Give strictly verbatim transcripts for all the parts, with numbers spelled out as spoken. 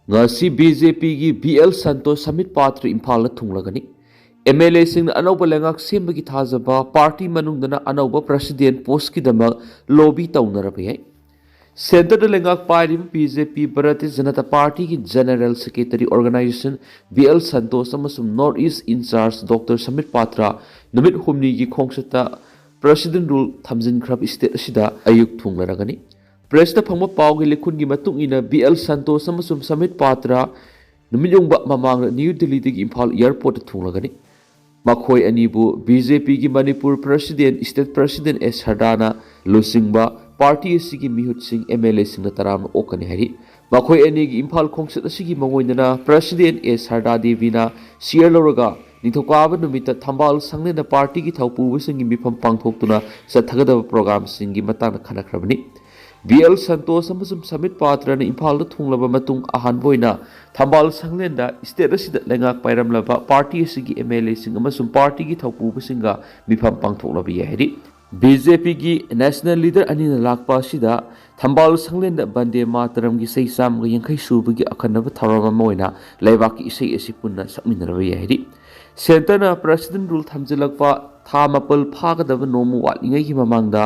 ꯉꯁꯤ B J ꯄꯤꯒꯤ B L Santosh submit ꯄꯥꯇ꯭ꯔ ꯏꯝꯐꯥꯜꯗ ꯊꯨꯡꯂꯒꯅꯤ꯫ ꯑꯦꯝ ꯑꯦꯜ ꯑꯦꯁꯤꯡꯅ ꯑꯅꯧꯕ ꯂꯩꯉꯥꯛ ꯁꯦꯝꯕꯒꯤ ꯊꯥꯖꯕ, ꯄꯥꯔꯇꯤ ꯃꯅꯨꯡꯗꯅ ꯑꯅꯧꯕ ꯄ꯭ꯔꯁꯤꯗꯦꯟ ꯄꯣꯁꯀꯤꯗꯃꯛ ꯂꯣꯕꯤ ꯇꯧꯅꯔꯕ ꯌꯥꯏ꯫ ꯁꯦꯟꯇꯔꯗ ꯂꯩꯉꯥꯛ ꯄꯥꯏꯔꯤꯕ ꯕꯤ ꯖꯦ ꯄꯤ ꯚꯥꯔꯇꯤꯌ ꯖꯅꯇꯥ ꯄꯥꯔꯇꯤꯒꯤ general secretary organization B L Santosh ꯑꯃꯁꯨꯡ north east in charge doctor Sambit Patra ꯅꯨꯃꯤꯠ ꯍꯨꯝꯅꯤꯒꯤ ꯈꯣꯡꯆꯠꯇ ꯄ꯭ꯔꯁꯤꯗꯦꯟ ꯔꯨꯜ ꯊꯝꯖꯤꯟꯈ꯭ꯔꯕ ꯁ꯭ꯇꯦꯠ ꯑꯁꯤꯗ ꯑꯌꯨꯛ ꯊꯨꯡꯂꯔꯒꯅꯤ꯫ ꯄ꯭ꯔꯦꯁꯇ ꯐꯪꯕ ꯄꯥꯎꯒꯤ ꯂꯤꯈꯨꯟꯒꯤ ꯃꯇꯨꯡ ꯏꯟꯅ, ꯕꯤ ꯑꯦꯜ ꯁꯟꯇꯣꯁ ꯑꯃꯁꯨꯡ ꯁꯃꯤꯠ ꯄꯥꯇ꯭ꯔ ꯅꯨꯃꯤꯠ ꯌꯨꯡꯕ ꯃꯃꯥꯡꯗ ꯅ꯭ꯌꯨ ꯗꯤꯜꯂꯤꯗꯒꯤ ꯏꯝꯐꯥꯜ ꯑꯦꯌꯔꯄꯣꯔꯠꯇ ꯊꯨꯡꯂꯒꯅꯤ꯫ ꯃꯈꯣꯏ ꯑꯅꯤꯕꯨ ꯕꯤ ꯖꯦ ꯄꯤꯒꯤ ꯃꯅꯤꯄꯨꯔ ꯄ꯭ꯔꯁꯤꯗꯦꯟ, ꯁ꯭ꯇꯦꯠ ꯄ꯭ꯔꯁꯤꯗꯦꯟ ꯑꯦ ꯁꯔꯗꯥꯅ ꯂꯨꯆꯤꯡꯕ ꯄꯥꯔꯇꯤ ꯑꯁꯤꯒꯤ ꯃꯤꯍꯨꯠꯁꯤꯡ, ꯑꯦꯝ ꯑꯦꯜ ꯑꯦꯁꯤꯡꯅ ꯇꯔꯥꯝꯅ ꯑꯣꯛꯀꯅꯤ ꯍꯥꯏꯔꯤ꯫ ꯃꯈꯣꯏ ꯑꯅꯤꯒꯤ ꯏꯝꯐꯥꯜ ꯈꯣꯡꯆꯠ ꯑꯁꯤꯒꯤ ꯃꯉꯣꯟꯗꯅ ꯄ꯭ꯔꯁꯤꯗꯦꯟ ꯑꯦ ꯁꯔꯗꯥ ꯗꯦꯕꯤꯅ ꯆꯤꯌꯔ ꯂꯧꯔꯒ ꯅꯤꯡꯊꯧꯀꯥꯕ ꯅꯨꯃꯤꯠꯇ ꯊꯝꯕꯥꯜ ꯁꯪꯂꯦꯟꯗ ꯄꯥꯔꯇꯤꯒꯤ ꯊꯧꯄꯨꯕꯁꯤꯡꯒꯤ ꯃꯤꯐꯝ ꯄꯥꯡꯊꯣꯛꯇꯨꯅ ꯆꯠꯊꯒꯗꯕ ꯄ꯭ꯔꯣꯒ꯭ꯔꯥꯝꯁꯤꯡꯒꯤ ꯃꯇꯥꯡꯗ ꯈꯟꯅꯈ꯭ꯔꯕꯅꯤ꯫ ꯕꯤ ꯑꯦꯜ ꯁꯟꯇꯣꯁ ꯑꯃꯁꯨꯡ ꯁꯃꯤꯠ ꯄꯥꯇ꯭ꯔꯅ ꯏꯝꯐꯥꯜꯗ ꯊꯨꯡꯂꯕ ꯃꯇꯨꯡ ꯑꯍꯥꯟꯕ ꯑꯣꯏꯅ ꯊꯝꯕꯥꯜ ꯁꯪꯂꯦꯟꯗ ꯁ꯭ꯇꯦꯠ ꯑꯁꯤꯗ ꯂꯩꯉꯥꯛ ꯄꯥꯏꯔꯝꯂꯕ ꯄꯥꯔꯇꯤ ꯑꯁꯤꯒꯤ ꯑꯦꯝ ꯑꯦꯜ ꯑꯦꯁꯤꯡ ꯑꯃꯁꯨꯡ ꯄꯥꯔꯇꯤꯒꯤ ꯊꯧꯄꯨꯕꯁꯤꯡꯒ ꯃꯤꯐꯝ ꯄꯥꯡꯊꯣꯛꯂꯕ ꯌꯥꯏ ꯍꯥꯏꯔꯤ꯫ ꯕꯤ ꯖꯦ ꯄꯤꯒꯤ ꯅꯦꯁꯅꯦꯜ ꯂꯤꯗꯔ ꯑꯅꯤꯅ ꯂꯥꯛꯄ ꯑꯁꯤꯗ ꯊꯝꯕꯥꯜ ꯁꯪꯂꯦꯟꯗ ꯕꯟꯗꯦ ꯃꯥꯇꯔꯝꯒꯤ ꯆꯍꯤ ꯆꯥꯝꯃꯒ ꯌꯥꯡꯈꯩ ꯁꯨꯕꯒꯤ ꯑꯈꯟꯅꯕ ꯊꯧꯔꯝ ꯑꯃ ꯑꯣꯏꯅ ꯂꯩꯕꯥꯛꯀꯤ ꯏꯁꯩ ꯑꯁꯤ ꯄꯨꯟꯅ ꯁꯛꯃꯤꯟꯅꯔꯕ ꯌꯥꯏ ꯍꯥꯏꯔꯤ꯫ ꯁꯦꯟꯇꯔꯅ ꯄ꯭ꯔꯁꯤꯗꯦꯟ ꯔꯨꯜ ꯊꯝꯖꯤꯜꯂꯛꯄ ꯊꯥ ꯃꯥꯄꯜ ꯐꯥꯒꯗꯕ ꯅꯣꯡꯃ ꯋꯥꯠꯂꯤꯉꯩꯒꯤ ꯃꯃꯥꯡꯗ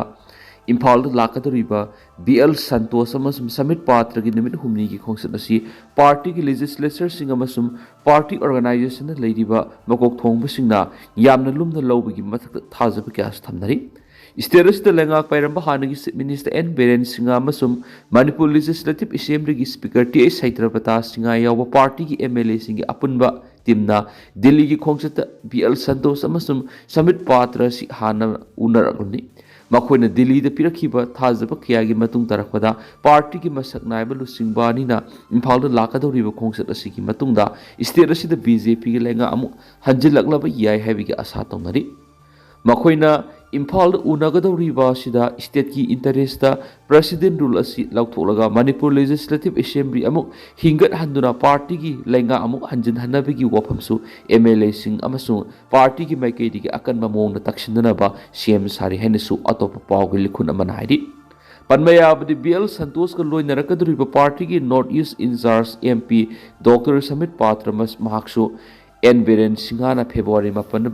ꯏꯝꯐꯥꯜꯗ ꯂꯥꯛꯀꯗꯧꯔꯤꯕ ꯕꯤ ꯑꯦꯜ ꯁꯟꯇꯣꯁ ꯑꯃꯁꯨꯡ ꯁꯃꯤꯠ ꯄꯥꯇ꯭ꯔꯒꯤ ꯅꯨꯃꯤꯠ ꯍꯨꯝꯅꯤꯒꯤ ꯈꯣꯡꯆꯠ ꯑꯁꯤ ꯄꯥꯔꯇꯤꯒꯤ ꯂꯦꯖꯤꯁꯂꯦꯆꯔꯁꯤꯡ ꯑꯃꯁꯨꯡ ꯄꯥꯔꯇꯤ ꯑꯣꯔꯒꯅꯥꯏꯖꯦꯁꯟꯗ ꯂꯩꯔꯤꯕ ꯃꯀꯣꯛ ꯊꯣꯡꯕꯁꯤꯡꯅ ꯌꯥꯝꯅ ꯂꯨꯝꯅ ꯂꯧꯕꯒꯤ ꯃꯊꯛꯇ ꯊꯥꯖꯕ ꯀꯌꯥꯁꯨ ꯊꯝꯅꯔꯤ꯫ ꯁ꯭ꯇꯦꯠ ꯑꯁꯤꯗ ꯂꯩꯉꯥꯛ ꯄꯥꯏꯔꯝꯕ ꯍꯥꯟꯅꯒꯤ chief minister N Biren Singh ꯑꯃꯁꯨꯡ ꯃꯅꯤꯄꯨꯔ ꯂꯦꯖꯤꯁꯂꯦꯇꯤꯚ ꯑꯦꯁꯦꯝꯕ꯭ꯂꯤꯒꯤ speaker T H Satyabrata Singh ꯌꯥꯎꯕ ꯄꯥꯔꯇꯤꯒꯤ ꯑꯦꯝ ꯑꯦꯜ ꯑꯦꯁꯤꯡꯒꯤ ꯑꯄꯨꯟꯕ ꯇꯤꯝꯅ ꯗꯤꯜꯂꯤꯒꯤ ꯈꯣꯡꯆꯠꯇ ꯕꯤ ꯑꯦꯜ ꯁꯟꯇꯣꯁ ꯑꯃꯁꯨꯡ ꯁꯃꯤꯠ ꯄꯥꯇ꯭ꯔ ꯑꯁꯤ ꯍꯥꯟꯅ ꯎꯅꯔꯛꯂꯝꯃꯤ꯫ ꯃꯈꯣꯏꯅ ꯗꯤꯜꯂꯤꯗ ꯄꯤꯔꯛꯈꯤꯕ ꯊꯥꯖꯕ ꯀꯌꯥꯒꯤ ꯃꯇꯨꯡ ꯇꯥꯔꯛꯄꯗ ꯄꯥꯔꯇꯤꯒꯤ ꯃꯁꯛ ꯅꯥꯏꯕ ꯂꯨꯆꯤꯡꯕ ꯑꯅꯤꯅ ꯏꯝꯐꯥꯜꯗ ꯂꯥꯛꯀꯗꯧꯔꯤꯕ ꯈꯣꯡꯆꯠ ꯑꯁꯤꯒꯤ ꯃꯇꯨꯡꯗ ꯁ꯭ꯇꯦꯠ ꯑꯁꯤꯗ ꯕꯤ ꯖꯦ ꯄꯤꯒꯤ ꯂꯩꯉꯥꯛ ꯑꯃꯨꯛ ꯍꯟꯖꯤꯜꯂꯛꯂꯕ ꯌꯥꯏ ꯍꯥꯏꯕꯒꯤ ꯑꯥꯁꯥ ꯇꯧꯅꯔꯤ꯫ ꯃꯈꯣꯏꯅ ꯏꯝꯐꯥꯜꯗ ꯎꯅꯒꯗꯧꯔꯤꯕ ꯑꯁꯤꯗ ꯁ꯭ꯇꯦꯠꯀꯤ ꯏꯟꯇꯔꯦꯁꯇ ꯄ꯭ꯔꯁꯤꯗꯦꯟ ꯔꯨꯜ ꯑꯁꯤ ꯂꯧꯊꯣꯛꯂꯒ ꯃꯅꯤꯄꯨꯔ ꯂꯦꯖꯤꯁꯂꯦꯇꯤꯚ ꯑꯦꯁꯦꯝꯕ꯭ꯂꯤ ꯑꯃꯨꯛ ꯍꯤꯡꯒꯠꯍꯟꯗꯨꯅ ꯄꯥꯔꯇꯤꯒꯤ ꯂꯩꯉꯥꯛ ꯑꯃꯨꯛ ꯍꯟꯖꯤꯟꯍꯟꯅꯕꯒꯤ ꯋꯥꯐꯝꯁꯨ ꯑꯦꯝ ꯑꯦꯜ ꯑꯦꯁꯤꯡ ꯑꯃꯁꯨꯡ ꯄꯥꯔꯇꯤꯒꯤ ꯃꯥꯏꯀꯩꯗꯒꯤ ꯑꯀꯟꯕ ꯃꯑꯣꯡꯗ ꯇꯛꯁꯤꯟꯅꯅꯕ ꯁꯦꯝ ꯁꯥꯔꯤ ꯍꯥꯏꯅꯁꯨ ꯑꯇꯣꯞꯄ ꯄꯥꯎꯒꯤ ꯂꯤꯈꯨꯟ ꯑꯃꯅ ꯍꯥꯏꯔꯤ꯫ ꯄꯟꯕ ꯌꯥꯕꯗꯤ ꯕꯤ ꯑꯦꯜ ꯁꯟꯇꯣꯁꯀ ꯂꯣꯏꯅꯔꯛꯀꯗꯧꯔꯤꯕ ꯄꯥꯔꯇꯤꯒꯤ north east in-charge M P doctor Sambit ꯄꯥꯇ꯭ꯔ ꯃꯁ-, ꯃꯍꯥꯛꯁꯨ ꯑꯦꯟ ꯕꯤꯔꯦꯟ ꯁꯤꯡꯍꯅ ꯐꯦꯕ꯭ꯔꯨꯋꯥꯔꯤ ꯃꯥꯄꯟꯗ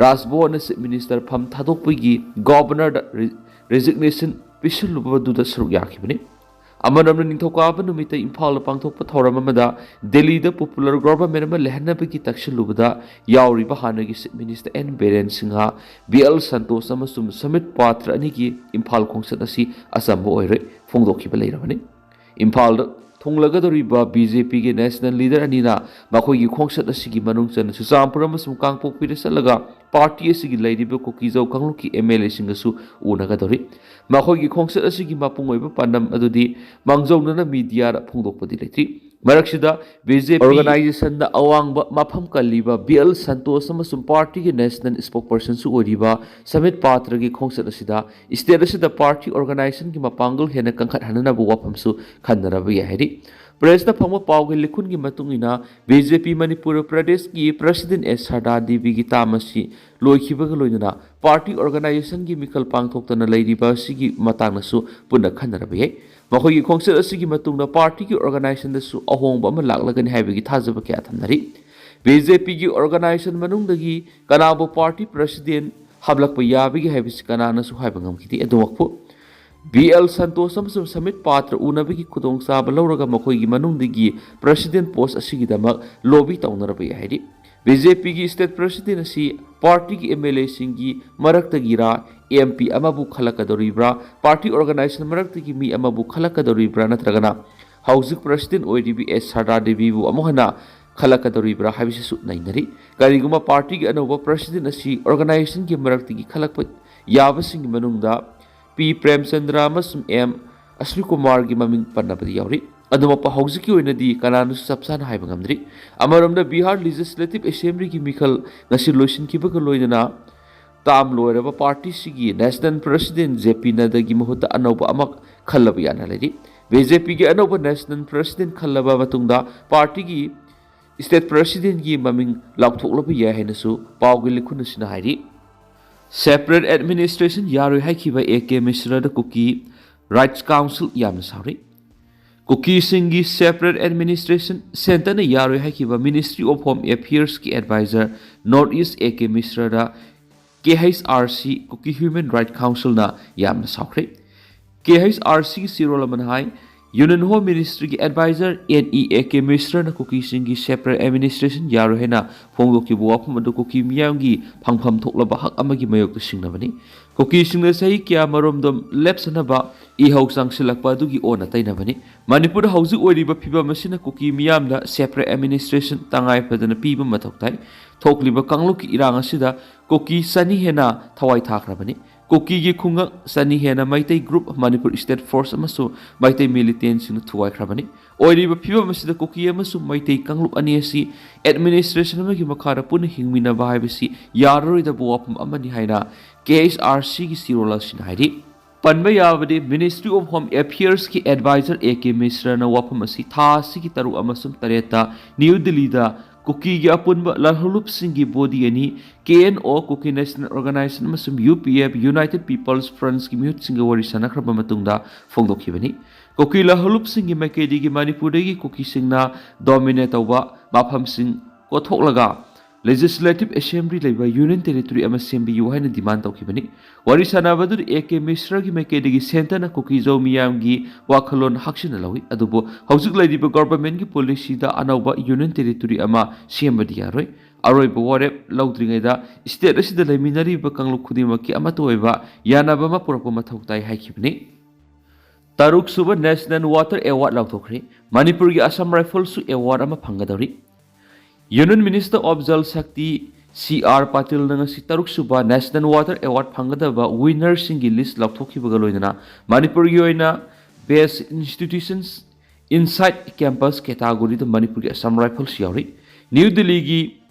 ꯔꯥꯖꯚꯕꯟꯅ ꯆꯤꯐ ꯃꯤꯅꯤꯁꯇꯔ ꯐꯝ ꯊꯥꯗꯣꯛꯄꯒꯤ ꯒꯣꯚꯔꯅꯔꯗ ꯔꯤ-, ꯔꯤꯖꯤꯒꯅꯦꯁꯟ ꯄꯤꯁꯤꯜꯂꯨꯕꯗꯨꯗ ꯁꯔꯨꯛ ꯌꯥꯈꯤꯕꯅꯤ꯫ ꯑꯃꯔꯣꯝꯗ, ꯅꯤꯡꯊꯧꯀꯥꯕ ꯅꯨꯃꯤꯠꯇ ꯏꯝꯐꯥꯜꯗ ꯄꯥꯡꯊꯣꯛꯄ ꯊꯧꯔꯝ ꯑꯃꯗ ꯗꯦꯜꯂꯤꯗ ꯄꯣꯄꯨꯂꯔ ꯒꯣꯚꯔꯟꯃꯦꯟꯠ ꯑꯃ ꯂꯩꯍꯟꯅꯕꯒꯤ ꯇꯛꯁꯤꯜꯂꯨꯕꯗ ꯌꯥꯎꯔꯤꯕ ꯍꯥꯟꯅꯒꯤ chief minister N Biren Singh, B L Santosh ꯑꯃꯁꯨꯡ ꯁꯃꯤꯠ ꯄꯥꯇ꯭ꯔ ꯑꯅꯤꯒꯤ ꯏꯝꯐꯥꯜ ꯈꯣꯡꯆꯠ ꯑꯁꯤ ꯑꯆꯝꯕ ꯑꯣꯏꯔꯣꯏ ꯐꯣꯡꯗꯣꯛꯈꯤꯕ ꯂꯩꯔꯕꯅꯤ꯫ ꯏꯝꯐꯥꯜꯗ ꯊꯨꯡꯂꯒꯗꯧꯔꯤꯕ ꯕꯤ ꯖꯦ ꯄꯤꯒꯤ ꯅꯦꯁꯅꯦꯜ ꯂꯤꯗꯔ ꯑꯅꯤꯅ ꯃꯈꯣꯏꯒꯤ ꯈꯣꯡꯆꯠ ꯑꯁꯤꯒꯤ ꯃꯅꯨꯡ ꯆꯟꯅ ꯆꯨꯔꯆꯥꯟꯄꯨꯔ ꯑꯃꯁꯨꯡ ꯀꯥꯡꯄꯣꯛꯄꯤꯗ ꯆꯠꯂꯒ ꯄꯥꯔꯇꯤ ꯑꯁꯤꯒꯤ ꯂꯩꯔꯤꯕ ꯀꯨꯀꯤꯖꯧ ꯀꯥꯡꯂꯨꯞꯀꯤ ꯑꯦꯝ ꯑꯦꯜ ꯑꯦꯁꯤꯡꯒꯁꯨ ꯎꯅꯒꯗꯧꯔꯤ꯫ ꯃꯈꯣꯏꯒꯤ ꯈꯣꯡꯆꯠ ꯑꯁꯤꯒꯤ ꯃꯄꯨꯡ ꯑꯣꯏꯕ ꯄꯥꯟꯗꯝ ꯑꯗꯨꯗꯤ ꯃꯥꯡꯖꯧꯅꯅ ꯃꯤꯗꯤꯌꯥꯗ ꯐꯣꯡꯗꯣꯛꯄꯗꯤ ꯂꯩꯇ꯭ꯔꯤ꯫ ꯃꯔꯛꯁꯤꯗ ꯕꯤ ꯖꯦ ꯄꯤ ꯑꯣꯔꯒꯅꯥꯏꯖꯦꯁꯟꯗ ꯑꯋꯥꯡꯕ ꯃꯐꯝ ꯀꯜꯂꯤꯕ ꯕꯤ ꯑꯦꯜ ꯁꯟꯇꯣꯁ ꯑꯃꯁꯨꯡ ꯄꯥꯔꯇꯤꯒꯤ ꯅꯦꯁꯅꯦꯜ ꯁ꯭ꯄꯣꯛꯄꯔꯁꯟꯁꯨ ꯑꯣꯏꯔꯤꯕ ꯁꯃꯤꯠ ꯄꯥꯇ꯭ꯔꯒꯤ ꯈꯣꯡꯆꯠ ꯑꯁꯤꯗ ꯁ꯭ꯇꯦꯠ ꯑꯁꯤꯗ ꯄꯥꯔꯇꯤ ꯑꯣꯔꯒꯅꯥꯏꯖꯦꯁꯟꯒꯤ ꯃꯄꯥꯡꯒꯜ ꯍꯦꯟꯅ ꯀꯟꯈꯠꯍꯟꯅꯅꯕ ꯋꯥꯐꯝꯁꯨ ꯈꯟꯅꯔꯕ ꯌꯥꯏ ꯍꯥꯏꯔꯤ꯫ ꯄ꯭ꯔꯦꯁꯇ ꯐꯪꯕ ꯄꯥꯎꯒꯤ ꯂꯤꯈꯨꯟꯒꯤ ꯃꯇꯨꯡ ꯏꯟꯅ, ꯕꯤ ꯖꯦ ꯄꯤ ꯃꯅꯤꯄꯨꯔ ꯄ꯭ꯔꯗꯦꯁꯀꯤ ꯄ꯭ꯔꯁꯤꯗꯦꯟ ꯑꯦꯁ ꯁꯔꯗꯥ ꯗꯦꯕꯤꯒꯤ ꯇꯥꯝ ꯑꯁꯤ ꯂꯣꯏꯈꯤꯕꯒ ꯂꯣꯏꯅꯅ ꯄꯥꯔꯇꯤ ꯑꯣꯔꯒꯅꯥꯏꯖꯦꯁꯟꯒꯤ ꯃꯤꯈꯜ ꯄꯥꯡꯊꯣꯛꯇꯅ ꯂꯩꯔꯤꯕ ꯑꯁꯤꯒꯤ ꯃꯇꯥꯡꯗꯁꯨ ꯄꯨꯟꯅ ꯈꯟꯅꯔꯕ ꯌꯥꯏ꯫ ꯃꯈꯣꯏꯒꯤ ꯈꯣꯡꯆꯠ ꯑꯁꯤꯒꯤ ꯃꯇꯨꯡꯗ ꯄꯥꯔꯇꯤꯒꯤ ꯑꯣꯔꯒꯅꯥꯏꯖꯦꯁꯟꯗꯁꯨ ꯑꯍꯣꯡꯕ ꯑꯃ ꯂꯥꯛꯂꯒꯅꯤ ꯍꯥꯏꯕꯒꯤ ꯊꯥꯖꯕ ꯀꯌꯥ ꯊꯝꯅꯔꯤ꯫ ꯕꯤ ꯖꯦ ꯄꯤꯒꯤ ꯑꯣꯔꯒꯅꯥꯏꯖꯦꯁꯟ ꯃꯅꯨꯡꯗꯒꯤ ꯀꯅꯥꯕꯨ ꯄꯥꯔꯇꯤ ꯄ꯭ꯔꯁꯤꯗꯦꯟ ꯍꯥꯞꯂꯛꯄ ꯌꯥꯕꯒꯦ ꯍꯥꯏꯕꯁꯤ ꯀꯅꯥꯅꯁꯨ ꯍꯥꯏꯕ ꯉꯝꯈꯤꯗꯦ꯫ ꯑꯗꯨꯃꯛꯄꯨ ꯕꯤ ꯑꯦꯜ ꯁꯟꯇꯣꯁ ꯑꯃꯁꯨꯡ ꯁꯃꯤꯠ ꯄꯥꯇ꯭ꯔ ꯎꯅꯕꯒꯤ ꯈꯨꯗꯣꯡꯆꯥꯕ ꯂꯧꯔꯒ ꯃꯈꯣꯏꯒꯤ ꯃꯅꯨꯡꯗꯒꯤ ꯄ꯭ꯔꯁꯤꯗꯦꯟ ꯄꯣꯁ ꯑꯁꯤꯒꯤꯗꯃꯛ ꯂꯣꯕꯤ ꯇꯧꯅꯔꯕ ꯌꯥꯏ ꯍꯥꯏꯔꯤ꯫ ꯕꯤ ꯖꯦ ꯄꯤꯒꯤ ꯁ꯭ꯇꯦꯠ ꯄ꯭ꯔꯁꯤꯗꯦꯟ ꯑꯁꯤ ꯄꯥꯔꯇꯤꯒꯤ ꯑꯦꯝ ꯑꯦꯜ ꯑꯦꯁꯤꯡꯒꯤ ꯃꯔꯛꯇꯒꯤꯔꯥ, ꯑꯦꯝ ꯄꯤ ꯑꯃꯕꯨ ꯈꯜꯂꯛꯀꯗꯧꯔꯤꯕ꯭ꯔꯥ, ꯄꯥꯔꯇꯤ ꯑꯣꯔꯒꯅꯥꯏꯖꯦꯁꯟ ꯃꯔꯛꯇꯒꯤ ꯃꯤ ꯑꯃꯕꯨ ꯈꯜꯂꯛꯀꯗꯧꯔꯤꯕ꯭ꯔꯥ, ꯅꯠꯇ꯭ꯔꯒꯅ ꯍꯧꯖꯤꯛ ꯄ꯭ꯔꯁꯤꯗꯦꯟ ꯑꯣꯏꯔꯤꯕꯤ ꯑꯦꯁ ꯁꯔꯗꯥ ꯗꯦꯕꯤꯕꯨ ꯑꯃꯨꯛ ꯍꯟꯅ ꯈꯜꯂꯛꯀꯗꯧꯔꯤꯕ꯭ꯔꯥ ꯍꯥꯏꯕꯁꯤꯁꯨ ꯅꯩꯅꯔꯤ꯫ ꯀꯔꯤꯒꯨꯝꯕ ꯄꯥꯔꯇꯤꯒꯤ ꯑꯅꯧꯕ ꯄ꯭ꯔꯁꯤꯗꯦꯟ ꯑꯁꯤ ꯑꯣꯔꯒꯅꯥꯏꯖꯦꯁꯟꯒꯤ ꯃꯔꯛꯇꯒꯤ ꯈꯜꯂꯛꯄ ꯌꯥꯕꯁꯤꯡꯒꯤ ꯃꯅꯨꯡꯗ ꯄꯤ ꯄ꯭ꯔꯦꯝꯆꯟꯗ꯭ꯔ ꯑꯃꯁꯨꯡ ꯑꯦꯝ ꯑꯁ꯭ꯋꯤꯀꯨꯃꯥꯔꯒꯤ ꯃꯃꯤꯡ ꯄꯟꯅꯕꯗꯤ ꯌꯥꯎꯔꯤ꯫ ꯑꯗꯨꯃꯛꯄ ꯍꯧꯖꯤꯛꯀꯤ ꯑꯣꯏꯅꯗꯤ ꯀꯅꯥꯅꯁꯨ ꯆꯞ ꯆꯥꯅ ꯍꯥꯏꯕ ꯉꯝꯗ꯭ꯔꯤ꯫ ꯑꯃꯔꯣꯝꯗ, ꯕꯤꯍꯥꯔ ꯂꯦꯖꯤꯁꯂꯦꯇꯤꯚ ꯑꯦꯁꯦꯝꯕ꯭ꯂꯤꯒꯤ ꯃꯤꯈꯜ ꯉꯁꯤ ꯂꯣꯏꯁꯤꯟꯈꯤꯕꯒ ꯂꯣꯏꯅꯅ ꯇꯥꯝ ꯂꯣꯏꯔꯕ ꯄꯥꯔꯇꯤꯁꯤꯒꯤ ꯅꯦꯁꯅꯦꯜ ꯄ꯭ꯔꯁꯤꯗꯦꯟ ꯖꯦ ꯄꯤ ꯅꯗ꯭ꯗꯥꯒꯤ ꯃꯍꯨꯠꯇ ꯑꯅꯧꯕ ꯑꯃ ꯈꯜꯂꯕ ꯌꯥꯅ ꯂꯩꯔꯤ꯫ ꯕꯤ ꯖꯦ ꯄꯤꯒꯤ ꯑꯅꯧꯕ ꯅꯦꯁꯅꯦꯜ ꯄ꯭ꯔꯁꯤꯗꯦꯟ ꯈꯜꯂꯕ ꯃꯇꯨꯡꯗ ꯄꯥꯔꯇꯤꯒꯤ ꯁ꯭ꯇꯦꯠ ꯄ꯭ꯔꯁꯤꯗꯦꯟꯒꯤ ꯃꯃꯤꯡ ꯂꯥꯎꯊꯣꯛꯂꯕ ꯌꯥꯏ ꯍꯥꯏꯅꯁꯨ ꯄꯥꯎꯒꯤ ꯂꯤꯈꯨꯟ ꯑꯁꯤꯅ ꯍꯥꯏꯔꯤ꯫ ꯁꯦꯄꯔꯦꯠ ꯑꯦꯗꯃꯤꯅꯤꯁꯇ꯭ꯔꯦꯁꯟ ꯌꯥꯔꯣꯏ ꯍꯥꯏꯈꯤꯕ A K ꯃꯤꯁ꯭ꯔꯗ Kuki Rights Council ꯌꯥꯝꯅ ꯁꯥꯎꯔꯤ꯫ ꯀꯨꯀꯤꯁꯤꯡꯒꯤ separate administration centreꯅ ꯌꯥꯔꯣꯏ ꯍꯥꯏꯈꯤꯕ Ministry of Home Affairsꯀꯤ advisor North East A K Mishraꯗ K H R C, Kuki Human Rights Councilꯅ ꯌꯥꯝꯅ ꯁꯥꯎꯈ꯭ꯔꯦ꯫ K H R Cꯒꯤ ꯆꯦꯔꯣꯜ ꯑꯃꯅ ꯍꯥꯏ, Union Home Ministryꯒꯤ advisor N E A K Mishraꯅ ꯀꯨꯀꯤꯁꯤꯡꯒꯤ separate administration ꯌꯥꯔꯣꯏ ꯍꯥꯏꯅ ꯐꯣꯡꯗꯣꯛꯈꯤꯕ ꯋꯥꯐꯝ ꯑꯗꯨ ꯀꯨꯀꯤ ꯃꯤꯌꯥꯝꯒꯤ ꯐꯪꯐꯝ ꯊꯣꯛꯂꯕ ꯍꯛ ꯑꯃꯒꯤ ꯃꯥꯌꯣꯛꯇ ꯁꯤꯡꯅꯕꯅꯤ꯫ ꯀꯨꯀꯤꯁꯤꯡꯅ ꯆꯍꯤ ꯀꯌꯥ ꯃꯔꯣꯝꯗꯣꯝ ꯂꯦꯞꯁꯅꯕ ꯏꯍꯧ ꯆꯪꯁꯤꯜꯂꯛꯄ ꯑꯗꯨꯒꯤ ꯑꯣꯟꯅ ꯇꯩꯅꯕꯅꯤ꯫ ꯃꯅꯤꯄꯨꯔꯗ ꯍꯧꯖꯤꯛ ꯑꯣꯏꯔꯤꯕ ꯐꯤꯕꯝ ꯑꯁꯤꯅ ꯀꯨꯀꯤ ꯃꯤꯌꯥꯝꯗ separate administration ꯇꯉꯥꯏ ꯐꯗꯅ ꯄꯤꯕ ꯃꯊꯧ ꯇꯥꯏ꯫ ꯊꯣꯛꯂꯤꯕ ꯀꯥꯡꯂꯨꯞꯀꯤ ꯏꯔꯥꯡ ꯑꯁꯤꯗ ꯀꯨꯀꯤ ꯆꯅꯤ ꯍꯦꯟꯅ ꯊꯋꯥꯏ ꯊꯥꯈ꯭ꯔꯕꯅꯤ꯫ ꯀꯨꯀꯤꯒꯤ ꯈꯨꯡꯒꯪ ꯆꯅꯤ ꯍꯦꯟꯅ Meitei group, Manipur State Force ꯑꯃꯁꯨꯡ ꯃꯩꯇꯩ militantꯁꯤꯡꯅ ꯊꯨꯒꯥꯏꯈ꯭ꯔꯕꯅꯤ꯫ ꯑꯣꯏꯔꯤꯕ ꯐꯤꯕꯝ ꯑꯁꯤꯗ ꯀꯨꯀꯤ ꯑꯃꯁꯨꯡ ꯃꯩꯇꯩ ꯀꯥꯡꯂꯨꯞ ꯑꯅꯤ ꯑꯁꯤ administration ꯑꯃꯒꯤ ꯃꯈꯥꯗ ꯄꯨꯟꯅ ꯍꯤꯡꯃꯤꯟꯅꯕ ꯍꯥꯏꯕꯁꯤ ꯌꯥꯔꯔꯣꯏꯗꯕ ꯋꯥꯐꯝ ꯑꯃꯅꯤ ꯍꯥꯏꯅ K H R Cꯒꯤ ꯆꯦꯔꯣꯜ ꯑꯁꯤꯅ ꯍꯥꯏꯔꯤ꯫ ꯄꯟꯕ ꯌꯥꯕꯗꯤ, Ministry of Home Affairsꯀꯤ advisor A K Mishraꯅ ꯋꯥꯐꯝ ꯑꯁꯤ ꯊꯥ ꯑꯁꯤꯒꯤ ꯇꯔꯨꯛ ꯑꯃꯁꯨꯡ ꯇꯔꯦꯠꯇ ꯅ꯭ꯌꯨ ꯗꯤꯜꯂꯤꯗ ꯀꯨꯀꯤꯒꯤ ꯑꯄꯨꯟꯕ ꯂꯥꯜꯍꯧꯂꯨꯞꯁꯤꯡꯒꯤ body ꯑꯅꯤ, K N O, Kuki National Organization, ꯑꯃꯁꯨꯡ U P F, United People's Frontꯀꯤ ꯃꯤꯍꯨꯠꯁꯤꯡꯒ ꯋꯥꯔꯤ ꯁꯥꯟꯅꯈ꯭ꯔꯕ ꯃꯇꯨꯡꯗ ꯐꯣꯡꯗꯣꯛꯈꯤꯕꯅꯤ꯫ ꯀꯨꯀꯤ ꯂꯥꯜꯍꯧꯂꯨꯞꯁꯤꯡꯒꯤ ꯃꯥꯏꯀꯩꯗꯒꯤ ꯃꯅꯤꯄꯨꯔꯗꯒꯤ ꯀꯨꯀꯤꯁꯤꯡꯅ dominate ꯇꯧꯕ ꯃꯐꯝꯁꯤꯡ ꯀꯣꯊꯣꯛꯂꯒ Legislative Assembly ꯂꯩꯕ Union Territory ꯑꯃ ꯁꯦꯝꯕꯤꯌꯨ ꯍꯥꯏꯅ demand ꯇꯧꯈꯤꯕꯅꯤ꯫ ꯋꯥꯔꯤ ꯁꯥꯟꯅꯕ ꯑꯗꯨꯗ A K Mishraꯒꯤ ꯃꯥꯏꯀꯩꯗꯒꯤ centreꯅ ꯀꯨꯀꯤꯖꯧ ꯃꯤꯌꯥꯝꯒꯤ ꯋꯥꯈꯜꯂꯣꯟ ꯍꯛꯆꯤꯟꯅ ꯂꯧꯏ, ꯑꯗꯨꯕꯨ ꯍꯧꯖꯤꯛ ꯂꯩꯔꯤꯕ governmentꯀꯤ policyꯗ ꯑꯅꯧꯕ Union Territory ꯑꯃ ꯁꯦꯝꯕꯗꯤ ꯌꯥꯔꯣꯏ꯫ ꯑꯔꯣꯏꯕ ꯋꯥꯔꯦꯞ ꯂꯧꯗ꯭ꯔꯤꯉꯩꯗ state ꯑꯁꯤꯗ ꯂꯩꯃꯤꯟꯅꯔꯤꯕ ꯀꯥꯡꯂꯨꯞ ꯈꯨꯗꯤꯡꯃꯛꯀꯤ ꯑꯃꯠꯇ ꯑꯣꯏꯕ ꯌꯥꯅꯕ ꯑꯃ ꯄꯨꯔꯛꯄ ꯃꯊꯧ ꯇꯥꯏ ꯍꯥꯏꯈꯤꯕꯅꯤ꯫ ꯇꯔꯨꯛ ꯁꯨꯕ National Water Award ꯂꯥꯎꯊꯣꯛꯈ꯭ꯔꯦ꯫ ꯃꯅꯤꯄꯨꯔꯒꯤ Assam Riflesꯁꯨ award ꯑꯃ ꯐꯪꯒꯗꯧꯔꯤ꯫ Union Minister of Jal Shakti C R Patilꯅ ꯉꯁꯤ ꯇꯔꯨꯛ ꯁꯨꯕ National Water Award ꯐꯪꯒꯗꯕ winnerꯁꯤꯡꯒꯤ list ꯂꯥꯎꯊꯣꯛꯈꯤꯕꯒ ꯂꯣꯏꯅꯅ ꯃꯅꯤꯄꯨꯔꯒꯤ ꯑꯣꯏꯅ Best Institutions Inside Campus categoryꯗ ꯃꯅꯤꯄꯨꯔꯒꯤ Assam Rifles ꯌꯥꯎꯔꯤ꯫ ꯅ꯭ꯌꯨ ꯗꯤꯜꯂꯤꯒꯤ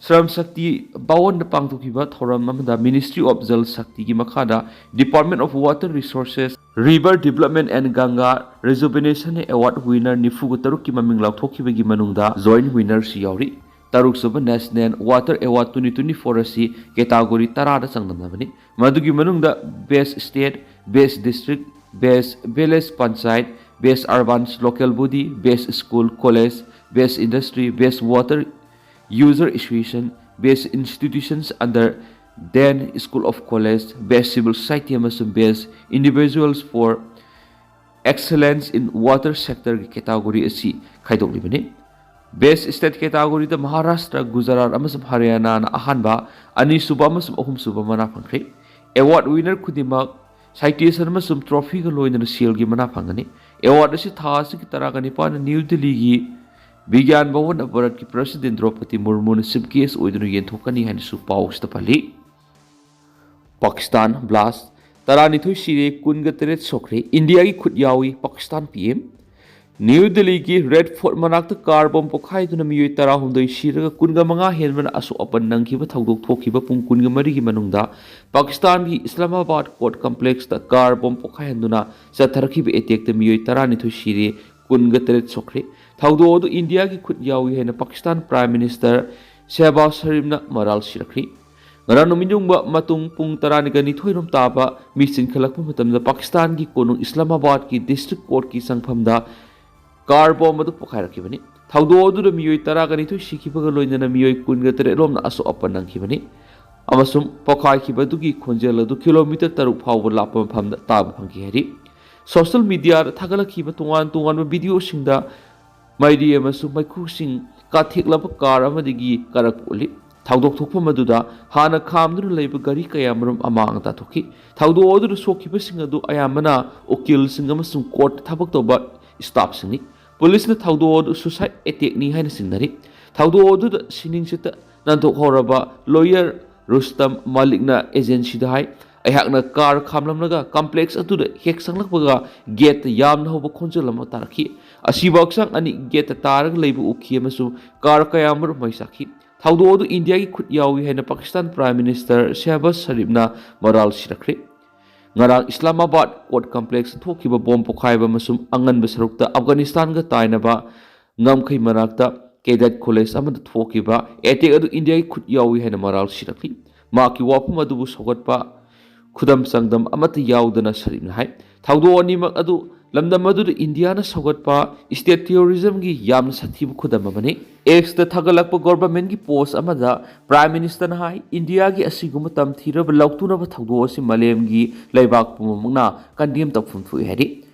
ꯁ꯭ꯔꯝ ꯁꯛꯇꯤ ꯚꯋꯟꯗ ꯄꯥꯡꯊꯣꯛꯈꯤꯕ ꯊꯧꯔꯝ ꯑꯃꯗ Ministry of Jal Shaktiꯒꯤ ꯃꯈꯥꯗ Department of Water Resources, River Development and Ganga Rejuvenation Award winner ꯅꯤꯐꯨꯒ ꯇꯔꯨꯛꯀꯤ ꯃꯃꯤꯡ ꯂꯥꯎꯊꯣꯛꯈꯤꯕꯒꯤ ꯃꯅꯨꯡꯗ joint winnerꯁꯨ ꯌꯥꯎꯔꯤ꯫ ꯇꯔꯨꯛ ꯁꯨꯕ National Water Award twenty twenty-four ꯑꯁꯤ category ꯇꯔꯥꯗ ꯆꯥꯡꯗꯝꯅꯕꯅꯤ꯫ ꯃꯗꯨꯒꯤ ꯃꯅꯨꯡꯗ Best State, Best District, best village panchayat, best urban local body, best school, college, best industry, best water user association, best institutions under then school of college, best civil society ꯑꯃꯁꯨꯡ best individuals for excellence in water sector ꯒꯤ category ꯑꯁꯤ ꯈꯥꯏꯗꯣꯛꯂꯤꯕꯅꯤ꯫ Best state category ꯗ ꯃꯍꯥꯔꯥꯁꯇ꯭ꯔ, ꯒꯨꯖꯔꯥꯠ ꯑꯃꯁꯨꯡ ꯍꯔꯤꯌꯥꯅꯥꯅ ꯑꯍꯥꯟꯕ, ꯑꯅꯤꯁꯨꯕ ꯑꯃꯁꯨꯡ ꯑꯍꯨꯝꯁꯨꯕ ꯃꯅꯥ ꯐꯪꯈ꯭ꯔꯦ꯫ Award winner ꯈꯨꯗꯤꯡꯃꯛ citation ꯑꯃꯁꯨꯡ trophy ꯒ ꯂꯣꯏꯅꯅ ꯁꯦꯜꯒꯤ ꯃꯅꯥ ꯐꯪꯒꯅꯤ꯫ Award ꯑꯁꯤ ꯊꯥ ꯑꯁꯤꯒꯤ ꯇꯔꯥꯒ ꯅꯤꯄꯥꯟꯗ ꯅ꯭ꯌꯨ ꯗꯤꯜꯂꯤꯒꯤ ꯕꯤꯒ꯭ꯌꯥꯟ ꯚꯋꯟ ꯚꯥꯔꯠꯀꯤ president ꯗ꯭ꯔꯧꯄꯗꯤ ꯃꯨꯔꯃꯨꯅ chief guest ꯑꯣꯏꯗꯨꯅ ꯌꯦꯟꯊꯣꯛꯀꯅꯤ ꯍꯥꯏꯅꯁꯨ ꯄꯥꯎ ꯑꯁꯤꯗ ꯄꯜꯂꯤ꯫ ꯄꯥꯀꯤꯁꯇꯥꯟ blast, ꯇꯔꯥꯅꯤꯊꯣꯏ ꯁꯤꯔꯦ, ꯀꯨꯟꯒ ꯇꯔꯦꯠ ꯁꯣꯛꯈ꯭ꯔꯦ, ꯏꯟꯗꯤꯌꯥꯒꯤ ꯈꯨꯠ ꯌꯥꯎꯏ, ꯄꯥꯀꯤꯁꯇꯥꯟ P M꯫ ꯅ꯭ꯌꯨ ꯗꯤꯜꯂꯤꯒꯤ ꯔꯦꯗ ꯐꯣꯔꯠ ꯃꯅꯥꯛꯇ ꯀꯥꯔ ꯕꯣꯝ ꯄꯣꯈꯥꯏꯗꯨꯅ ꯃꯤꯑꯣꯏ ꯇꯔꯥꯍꯨꯝꯗꯣꯏ ꯁꯤꯔꯒ ꯀꯨꯟꯒ ꯃꯉꯥ ꯍꯦꯟꯕꯅ ꯑꯁꯣꯛ ꯑꯄꯟ ꯅꯪꯈꯤꯕ ꯊꯧꯗꯣꯛ ꯊꯣꯛꯈꯤꯕ ꯄꯨꯡ ꯀꯨꯟꯒ ꯃꯔꯤꯒꯤ ꯃꯅꯨꯡꯗ ꯄꯥꯀꯤꯁꯇꯥꯟꯒꯤ ꯏꯁꯂꯥꯃꯥꯕꯥꯗ ꯀꯣꯔꯠ ꯀꯝꯄ꯭ꯂꯦꯛꯁꯇ ꯀꯥꯔ ꯕꯣꯝ ꯄꯣꯈꯥꯏꯍꯟꯗꯨꯅ ꯆꯠꯊꯔꯛꯈꯤꯕ ꯑꯦꯇꯦꯛꯇ ꯃꯤꯑꯣꯏ ꯇꯔꯥꯅꯤꯊꯣꯏ ꯁꯤꯔꯦ, ꯀꯨꯟꯒ ꯇꯔꯦꯠ ꯁꯣꯛꯈ꯭ꯔꯦ꯫ ꯊꯧꯗꯣꯛ ꯑꯗꯨ ꯏꯟꯗꯤꯌꯥꯒꯤ ꯈꯨꯠ ꯌꯥꯎꯏ ꯍꯥꯏꯅ ꯄꯥꯀꯤꯁꯇꯥꯟ Prime Minister ꯁꯦꯍꯕꯥꯖ ꯁꯔꯤꯐꯅ ꯃꯔꯥꯜ ꯁꯤꯔꯛꯈ꯭ꯔꯤ꯫ ꯉꯔꯥꯡ ꯅꯨꯃꯤꯠ ꯌꯨꯡꯕ ꯃꯇꯨꯡ ꯄꯨꯡ ꯇꯔꯥꯅꯤꯒ ꯅꯤꯊꯣꯏ ꯔꯣꯝ ꯇꯥꯕ ꯃꯤ ꯆꯤꯟꯈꯠꯂꯛꯄ ꯃꯇꯝꯗ ꯄꯥꯀꯤꯁꯇꯥꯟꯒꯤ ꯀꯣꯅꯨꯡ ꯏꯁꯂꯥꯃꯥꯕꯥꯗꯀꯤ district courtꯀꯤ ꯆꯪꯐꯝꯗ ꯀꯥꯔ ꯕꯣꯝ ꯑꯗꯨ ꯄꯣꯈꯥꯏꯔꯛꯈꯤꯕꯅꯤ꯫ ꯊꯧꯗꯣꯛ ꯑꯗꯨꯗ ꯃꯤꯑꯣꯏ ꯇꯔꯥꯒ ꯅꯤꯊꯣꯏ ꯁꯤꯈꯤꯕꯒ ꯂꯣꯏꯅꯅ ꯃꯤꯑꯣꯏ ꯀꯨꯟꯒ ꯇꯔꯦꯠ ꯂꯣꯝꯅ ꯑꯁꯣꯛ ꯑꯄꯟ ꯅꯪꯈꯤꯕꯅꯤ ꯑꯃꯁꯨꯡ ꯄꯣꯈꯥꯏꯈꯤꯕ ꯑꯗꯨꯒꯤ ꯈꯣꯟꯖꯦꯜ ꯑꯗꯨ kilometre ꯇꯔꯨꯛ ꯐꯥꯎꯕ ꯂꯥꯞꯄ ꯃꯐꯝꯗ ꯇꯥꯕ ꯐꯪꯈꯤ ꯍꯥꯏꯔꯤ꯫ Social mediaꯗ ꯊꯥꯒꯠꯂꯛꯈꯤꯕ ꯇꯣꯉꯥꯟ ꯇꯣꯉꯥꯟꯕ videoꯁꯤꯡꯗ ꯃꯩꯔꯤ ꯑꯃꯁꯨꯡ ꯃꯩꯈꯨꯁꯤꯡ ꯀꯥꯊꯦꯛꯂꯕ ꯀꯥꯔ ꯑꯃꯗꯒꯤ ꯀꯥꯔꯛꯄ ꯎꯠꯂꯤ꯫ ꯊꯧꯗꯣꯛ ꯊꯣꯛꯐꯝ ꯑꯗꯨꯗ ꯍꯥꯟꯅ ꯈꯥꯝꯗꯨꯅ ꯂꯩꯕ ꯒꯥꯔꯤ ꯀꯌꯥ ꯃꯔꯨꯝ ꯑꯃꯥꯡ ꯑꯇꯥ ꯊꯣꯛꯈꯤ꯫ ꯊꯧꯗꯣꯛ ꯑꯗꯨꯗ ꯁꯣꯛꯈꯤꯕꯁꯤꯡ ꯑꯗꯨ ꯑꯌꯥꯝꯕꯅ ꯎꯀꯤꯜꯁꯤꯡ ꯑꯃꯁꯨꯡ ꯀꯣꯔꯠꯇ ꯊꯕꯛ ꯇꯧꯕ staffꯁꯤꯡꯅꯤ꯫ ꯄꯨꯂꯤꯁꯅ ꯊꯧꯗꯣꯛ ꯑꯗꯨ suicide attackꯅꯤ ꯍꯥꯏꯅ ꯆꯤꯡꯅꯔꯤ꯫ ꯊꯧꯗꯣꯛ ꯑꯗꯨꯗ ꯁꯤꯅꯤꯡꯆꯤꯠꯇ ꯅꯥꯟꯊꯣꯛꯍꯧꯔꯕ lawyer ꯔꯨꯁꯇꯝ ꯃꯥꯂꯤꯛꯅ agencyꯗ ꯍꯥꯏ, "ꯑꯩꯍꯥꯛꯅ ꯀꯥꯔ ꯈꯥꯝꯂꯝꯂꯒ ꯀꯝꯄ꯭ꯂꯦꯛꯁ ꯑꯗꯨꯗ ꯍꯦꯛ ꯆꯪꯂꯛꯄꯒ ꯒꯦꯠꯇ ꯌꯥꯝꯅ ꯍꯧꯕ ꯈꯣꯟꯖꯦꯜ ꯑꯃ ꯇꯥꯔꯛꯈꯤ꯫ ꯑꯁꯤꯕ ꯍꯛꯆꯥꯡ ꯑꯅꯤ ꯒꯦꯠꯇ ꯇꯥꯔꯒ ꯂꯩꯕ ꯎꯈꯤ ꯑꯃꯁꯨꯡ ꯀꯥꯔ ꯀꯌꯥ ꯑꯃꯔꯣꯝ ꯃꯩ ꯆꯥꯛꯈꯤ꯫ ꯊꯧꯗꯣꯛ ꯑꯗꯨ ꯏꯟꯗꯤꯌꯥꯒꯤ ꯈꯨꯠ ꯌꯥꯎꯏ ꯍꯥꯏꯅ ꯄꯥꯀꯤꯁꯇꯥꯟ Prime Minister ꯁꯦꯍꯕꯥꯖ ꯁꯔꯤꯐꯅ ꯃꯔꯥꯜ ꯁꯤꯔꯛꯈ꯭ꯔꯦ꯫ ꯉꯔꯥꯡ ꯏꯁꯂꯥꯃꯥꯕꯥꯗ ꯀꯣꯔꯠ ꯀꯝꯄ꯭ꯂꯦꯛꯁꯇ ꯊꯣꯛꯈꯤꯕ ꯕꯣꯝ ꯄꯣꯈꯥꯏꯕ ꯑꯃꯁꯨꯡ ꯑꯉꯟꯕ ꯁꯔꯨꯛꯇ ꯑꯐꯒꯥꯅꯤꯁꯇꯥꯟꯒ ꯇꯥꯏꯅꯕ ꯉꯝꯈꯩ ꯃꯅꯥꯛꯇ ꯀꯦꯗꯦꯠ ꯀꯣꯂꯦꯖ ꯑꯃꯗ ꯊꯣꯛꯈꯤꯕ ꯑꯦꯇꯦꯛ ꯑꯗꯨ ꯏꯟꯗꯤꯌꯥꯒꯤ ꯈꯨꯠ ꯌꯥꯎꯏ ꯍꯥꯏꯅ ꯃꯔꯥꯜ ꯁꯤꯔꯛꯂꯤ꯫ ꯃꯍꯥꯛꯀꯤ ꯋꯥꯐꯝ ꯑꯗꯨꯕꯨ ꯁꯧꯒꯠꯄ ꯈꯨꯗꯝ ꯆꯥꯡꯗꯝ ꯑꯃꯠꯇ ꯌꯥꯎꯗꯅ ꯁꯔꯤꯐꯅ ꯍꯥꯏ, ꯊꯧꯗꯣꯛ ꯑꯅꯤꯃꯛ ꯑꯗꯨ ꯂꯝꯗꯝ ꯑꯗꯨꯗ ꯏꯟꯗꯤꯌꯥꯅ ꯁꯧꯒꯠꯄ state terrorismꯒꯤ ꯌꯥꯝꯅ ꯁꯥꯊꯤꯕ ꯈꯨꯗꯝ ꯑꯃꯅꯤ꯫ Xꯇ ꯊꯥꯒꯠꯂꯛꯄ governmentꯀꯤ post ꯑꯃꯗ Prime Ministerꯅ ꯍꯥꯏ, ꯏꯟꯗꯤꯌꯥꯒꯤ ꯑꯁꯤꯒꯨꯝꯕ ꯇꯝꯊꯤꯔꯕ ꯂꯧꯇꯨꯅꯕ ꯊꯧꯗꯣꯛ ꯑꯁꯤ ꯃꯥꯂꯦꯝꯒꯤ ꯂꯩꯕꯥꯛ ꯄꯨꯝꯅꯃꯛꯅ condemn ꯇꯧꯐꯝ ꯊꯣꯛꯏ ꯍꯥꯏꯔꯤ꯫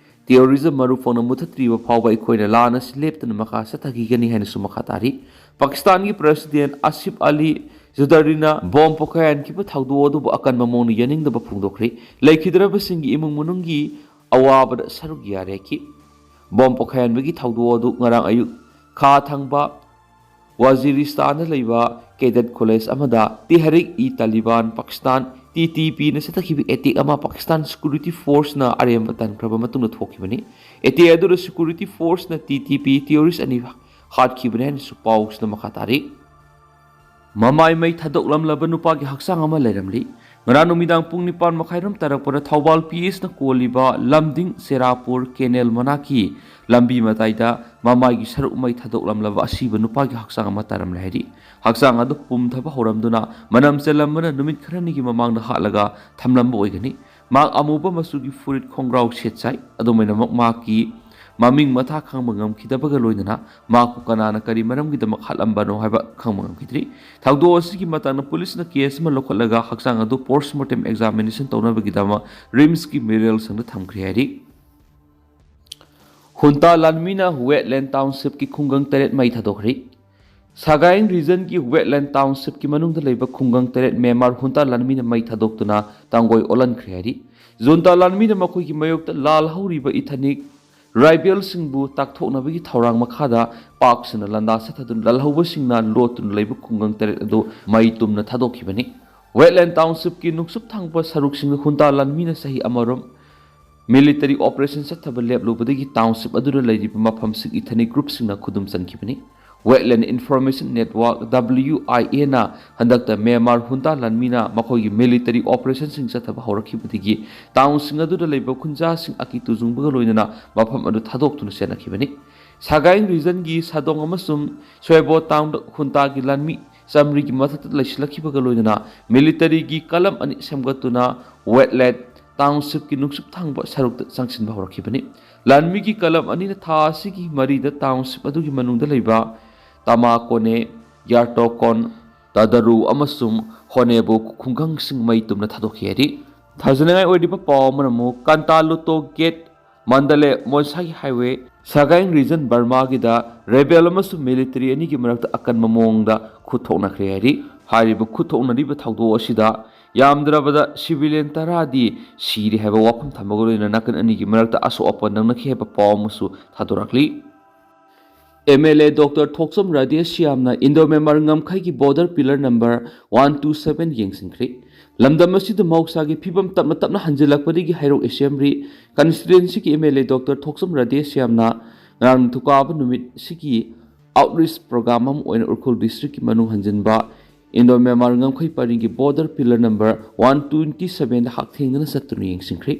Terrorism ꯃꯔꯨ ꯐꯪꯅ ꯃꯨꯊꯠꯇ꯭ꯔꯤꯕ ꯐꯥꯎꯕ ꯑꯩꯈꯣꯏꯅ ꯂꯥꯟ ꯑꯁꯤ ꯂꯦꯞꯇꯅ ꯃꯈꯥ ꯆꯠꯊꯈꯤꯒꯅꯤ ꯍꯥꯏꯅꯁꯨ ꯃꯈꯥ ꯇꯥꯔꯤ꯫ ꯄꯥꯀꯤꯁꯇꯥꯟꯒꯤ President ꯑꯁꯤꯐ ꯑꯂꯤ ꯖꯨꯗꯔꯤꯅ ꯕꯣꯝ ꯄꯣꯈꯥꯏꯍꯟꯈꯤꯕ ꯊꯧꯗꯣꯛ ꯑꯗꯨꯕꯨ ꯑꯀꯟꯕ ꯃꯑꯣꯡꯗ ꯌꯥꯅꯤꯡꯗꯕ ꯐꯣꯡꯗꯣꯛꯈ꯭ꯔꯦ꯫ ꯂꯩꯈꯤꯗ꯭ꯔꯕꯁꯤꯡꯒꯤ ꯏꯃꯨꯡ ꯃꯅꯨꯡꯒꯤ ꯑꯋꯥꯕꯗ ꯁꯔꯨꯛ ꯌꯥꯔꯦꯈꯤ꯫ ꯕꯣꯝ ꯄꯣꯈꯥꯏꯍꯟꯕꯒꯤ ꯊꯧꯗꯣꯛ ꯑꯗꯨ ꯉꯔꯥꯡ ꯑꯌꯨꯛ ꯈꯥ ꯊꯪꯕ ꯋꯥꯖꯤꯔꯤꯁꯇꯥꯟꯗ ꯂꯩꯕ cadet college ꯑꯃꯗ ꯇꯦꯍꯔꯤꯛ ꯏ ꯇꯥꯂꯤꯕꯥꯟ ꯄꯥꯀꯤꯁꯇꯥꯟ, TTPꯅ ꯆꯠꯊꯈꯤꯕ attack ꯑꯃ ꯄꯥꯀꯤꯁꯇꯥꯟ security forceꯅ ꯑꯔꯦꯝꯕ ꯇꯟꯈ꯭ꯔꯕ ꯃꯇꯨꯡꯗ ꯊꯣꯛꯈꯤꯕꯅꯤ꯫ Attack ꯑꯗꯨꯗ security forceꯅ TTP terrorist ꯑꯅꯤ ꯍꯥꯠꯈꯤꯕꯅꯤ ꯍꯥꯏꯅꯁꯨ ꯄꯥꯎꯁꯤꯅ ꯃꯈꯥ ꯇꯥꯔꯤ꯫ ꯃꯃꯥꯏ ꯃꯩ ꯊꯥꯗꯣꯛꯂꯝꯂꯕ ꯅꯨꯄꯥꯒꯤ ꯍꯛꯆꯥꯡ ꯑꯃ ꯂꯩꯔꯝꯂꯤ꯫ ꯉꯔꯥꯡ ꯅꯨꯃꯤꯗꯥꯡ ꯄꯨꯡ ꯅꯤꯄꯥꯟ ꯃꯈꯥꯏꯔꯣꯝ ꯇꯥꯔꯛꯄꯗ ꯊꯧꯕꯥꯜ PSꯅ ꯀꯣꯜꯂꯤꯕ ꯂꯝꯗꯤꯡ ꯆꯦꯔꯥꯄꯨꯔ canal ꯃꯅꯥꯛꯀꯤ ꯂꯝꯕꯤ ꯃꯇꯥꯏꯗ ꯃꯃꯥꯏꯒꯤ ꯁꯔꯨꯛ ꯃꯩ ꯊꯥꯗꯣꯛꯂꯝꯂꯕ ꯑꯁꯤꯕ ꯅꯨꯄꯥꯒꯤ ꯍꯛꯆꯥꯡ ꯑꯃ ꯇꯥꯔꯝꯂꯦ ꯍꯥꯏꯔꯤ꯫ ꯍꯛꯆꯥꯡ ꯑꯗꯨ ꯄꯨꯝꯊꯕ ꯍꯧꯔꯝꯗꯨꯅ ꯃꯅꯝ ꯆꯦꯜꯂꯝꯕꯅ ꯅꯨꯃꯤꯠ ꯈꯔꯅꯤꯒꯤ ꯃꯃꯥꯡꯗ ꯍꯥꯠꯂꯒ ꯊꯝꯂꯝꯕ ꯑꯣꯏꯒꯅꯤ꯫ ꯃꯍꯥꯛ ꯑꯃꯨꯕ ꯃꯆꯨꯒꯤ ꯐꯨꯔꯤꯠ ꯈꯣꯡꯒ꯭ꯔꯥꯎ ꯁꯦꯠꯆꯥꯏ꯫ ꯑꯗꯨꯃꯥꯏꯅꯃꯛ ꯃꯍꯥꯛꯀꯤ ꯃꯃꯤꯡ ꯃꯊꯥ ꯈꯪꯕ ꯉꯝꯈꯤꯗꯕꯒ ꯂꯣꯏꯅꯅ ꯃꯍꯥꯛꯄꯨ ꯀꯅꯥꯅ ꯀꯔꯤ ꯃꯔꯝꯒꯤꯗꯃꯛ ꯍꯥꯠꯂꯝꯕꯅꯣ ꯍꯥꯏꯕ ꯈꯪꯕ ꯉꯝꯈꯤꯗ꯭ꯔꯤ꯫ ꯊꯧꯗꯣꯛ ꯑꯁꯤꯒꯤ ꯃꯇꯥꯡꯗ ꯄꯨꯂꯤꯁꯅ case ꯑꯃ ꯂꯧꯈꯠꯂꯒ ꯍꯛꯆꯥꯡ ꯑꯗꯨ postmortem examination ꯇꯧꯅꯕꯒꯤꯗꯃꯛ RIMSꯀꯤ ꯃꯦꯔꯤꯌꯦꯜ ꯁꯪꯗ ꯊꯝꯈ꯭ꯔꯦ ꯍꯥꯏꯔꯤ꯫ Junta ꯂꯥꯟꯃꯤꯅ Wetland Townshipꯀꯤ ꯈꯨꯡꯒꯪ ꯇꯔꯦꯠ ꯃꯩ ꯊꯥꯗꯣꯛꯈ꯭ꯔꯤ꯫ Sagaing regionꯒꯤ Wetland Townshipꯀꯤ ꯃꯅꯨꯡꯗ ꯂꯩꯕ ꯈꯨꯡꯒꯪ ꯇꯔꯦꯠ ꯃ꯭ꯌꯥꯟꯃꯥꯔ Junta ꯂꯥꯟꯃꯤꯅ ꯃꯩ ꯊꯥꯗꯣꯛꯇꯨꯅ ꯇꯥꯡꯒꯣꯏ ꯑꯣꯜꯍꯟꯈ꯭ꯔꯦ ꯍꯥꯏꯔꯤ꯫ Junta ꯂꯥꯟꯃꯤꯅ ꯃꯈꯣꯏꯒꯤ ꯃꯥꯌꯣꯛꯇ ꯂꯥꯜꯍꯧꯔꯤꯕ ethnic ꯔꯥꯏꯕꯦꯜꯁꯤꯡꯕꯨ ꯇꯥꯛꯊꯣꯛꯅꯕꯒꯤ ꯊꯧꯔꯥꯡ ꯃꯈꯥꯗ ꯄꯥꯛ ꯁꯟꯅ ꯂꯥꯟꯗꯥ ꯆꯠꯊꯗꯨꯅ ꯂꯥꯜꯍꯧꯕꯁꯤꯡꯅ ꯂꯣꯠꯇꯨꯅ ꯂꯩꯕ ꯈꯨꯡꯒꯪ ꯇꯔꯦꯠ ꯑꯗꯨ ꯃꯩ ꯇꯨꯝꯅ ꯊꯥꯗꯣꯛꯈꯤꯕꯅꯤ꯫ Wetland Townshipꯀꯤ ꯅꯨꯡꯆꯨꯞ ꯊꯪꯕ ꯁꯔꯨꯛꯁꯤꯡꯗ Junta ꯂꯥꯟꯃꯤꯅ ꯆꯍꯤ ꯑꯃꯔꯣꯝ military operation ꯆꯠꯊꯕ ꯂꯦꯞꯂꯨꯕꯗꯒꯤ township ꯑꯗꯨꯗ ꯂꯩꯔꯤꯕ ꯃꯐꯝꯁꯤꯡ ethnic groupꯁꯤꯡꯅ ꯈꯨꯗꯨꯝ ꯆꯟꯈꯤꯕꯅꯤ꯫ Wetland Information Network, WIAꯅ ꯍꯟꯗꯛꯇ ꯃ꯭ꯌꯥꯟꯃꯥꯔ Junta ꯂꯥꯟꯃꯤꯅ ꯃꯈꯣꯏꯒꯤ military operationꯁꯤꯡ ꯆꯠꯊꯕ ꯍꯧꯔꯛꯈꯤꯕꯗꯒꯤ townꯁꯤꯡ ꯑꯗꯨꯗ ꯂꯩꯕ ꯈꯨꯟꯖꯥꯁꯤꯡ ꯑꯀꯤ ꯇꯨꯖꯨꯡꯕꯒ ꯂꯣꯏꯅꯅ ꯃꯐꯝ ꯑꯗꯨ ꯊꯥꯗꯣꯛꯇꯨꯅ ꯆꯦꯟꯅꯈꯤꯕꯅꯤ꯫ Sagaing regionꯒꯤ Sadong ꯑꯃꯁꯨꯡ Shwebo townꯗ Juntaꯒꯤ ꯂꯥꯟꯃꯤ ꯆꯥꯃꯔꯤꯒꯤ ꯃꯊꯛꯇ ꯂꯩꯁꯤꯜꯂꯛꯈꯤꯕꯒ ꯂꯣꯏꯅꯅ militaryꯒꯤ ꯀꯂꯝ ꯑꯅꯤ ꯁꯦꯝꯒꯠꯇꯨꯅ Wetland ꯇꯥꯎꯟꯁꯤꯞꯀꯤ ꯅꯨꯡꯆꯨꯞ ꯊꯪꯕ ꯁꯔꯨꯛꯇ ꯆꯪꯁꯤꯟꯕ ꯍꯧꯔꯛꯈꯤꯕꯅꯤ꯫ ꯂꯥꯟꯃꯤꯒꯤ ꯀꯂꯝ ꯑꯅꯤꯅ ꯊꯥ ꯑꯁꯤꯒꯤ ꯃꯔꯤꯗ ꯇꯥꯎꯟꯁꯤꯞ ꯑꯗꯨꯒꯤ ꯃꯅꯨꯡꯗ ꯂꯩꯕ ꯇꯃꯥꯀꯣꯅꯦ, ꯌꯥꯔꯇꯣꯀꯣꯟ, ꯇꯥꯗꯔꯨ ꯑꯃꯁꯨꯡ ꯍꯣꯅꯦꯕꯨ ꯈꯨꯡꯒꯪꯁꯤꯡ ꯃꯩ ꯇꯨꯝꯅ ꯊꯥꯗꯣꯛꯈꯤ ꯍꯥꯏꯔꯤ꯫ ꯊꯥꯖꯅꯤꯡꯉꯥꯏ ꯑꯣꯏꯔꯤꯕ ꯄꯥꯎ ꯑꯃꯅ ꯑꯃꯨꯛ ꯀꯥꯟꯇꯥꯂꯨꯇꯣ get, Mandalay ꯃꯣꯟꯁꯥꯒꯤ highway, ꯁꯒꯥꯏꯡ region ꯕꯔꯃꯥꯒꯤꯗ rebel ꯑꯃꯁꯨꯡ ꯃꯤꯂꯤꯇꯔꯤ ꯑꯅꯤꯒꯤ ꯃꯔꯛꯇ ꯑꯀꯟꯕ ꯃꯑꯣꯡꯗ ꯈꯨꯠ ꯊꯣꯛꯅꯈ꯭ꯔꯦ ꯍꯥꯏꯔꯤ꯫ ꯍꯥꯏꯔꯤꯕ ꯈꯨꯠ ꯊꯣꯛꯅꯔꯤꯕ ꯊꯧꯗꯣꯛ ꯑꯁꯤꯗ ꯌꯥꯝꯗ꯭ꯔꯕꯗ ꯁꯤꯚꯤꯂꯤꯌꯟ ꯇꯔꯥꯗꯤ ꯁꯤꯔꯦ ꯍꯥꯏꯕ ꯋꯥꯐꯝ ꯊꯝꯕꯒ ꯂꯣꯏꯅꯅ ꯅꯥꯀꯟ ꯑꯅꯤꯒꯤ ꯃꯔꯛꯇ ꯑꯁꯣꯛ ꯑꯄꯟ ꯅꯪꯅꯈꯤ ꯍꯥꯏꯕ ꯄꯥꯎ ꯑꯃꯁꯨ ꯊꯥꯗꯣꯔꯛꯂꯤ꯫ M L A doctor Thokchom ꯔꯥꯙꯦꯁ꯭ꯌꯥꯝꯅ ꯏꯟꯗꯣ ꯃ꯭ꯌꯥꯟꯃꯥꯔ ꯉꯝꯈꯩꯒꯤ border pillar number one two seven ꯌꯦꯡꯁꯤꯟꯈ꯭ꯔꯦ꯫ ꯂꯝꯗꯝ ꯑꯁꯤꯗ ꯃꯍꯧꯁꯥꯒꯤ ꯐꯤꯕꯝ ꯇꯞꯅ ꯇꯞꯅ ꯍꯟꯖꯤꯜꯂꯛꯄꯗꯒꯤ ꯍꯩꯔꯣꯛ ꯑꯦꯁꯦꯝꯕ꯭ꯂꯤ ꯀꯟꯁꯇꯤꯇ꯭ꯋꯦꯟꯁꯤꯒꯤ M L A doctor Thokchom ꯔꯥꯙꯦꯁ꯭ꯌꯥꯝꯅ ꯉꯔꯥꯡ ꯅꯤꯡꯊꯧꯀꯥꯕ ꯅꯨꯃꯤꯠꯁꯤꯒꯤ ꯑꯥꯎꯠꯔꯤꯆ ꯄ꯭ꯔꯣꯒ꯭ꯔꯥꯝ ꯑꯃ ꯑꯣꯏꯅ ꯎꯈ꯭ꯔꯨꯜ ꯗꯤꯁꯇ꯭ꯔꯤꯛꯀꯤ ꯃꯅꯨꯡ ꯍꯟꯖꯤꯟꯕ ꯏꯟꯗꯣ ꯃ꯭ꯌꯥꯟꯃꯥꯔ ꯉꯝꯈꯩ ꯄꯔꯤꯡꯒꯤ border pillar number one twenty ꯁꯚꯦꯟꯗ ꯍꯛꯊꯦꯡꯅꯅ ꯆꯠꯇꯨꯅ ꯌꯦꯡꯁꯤꯟꯈ꯭ꯔꯦ꯫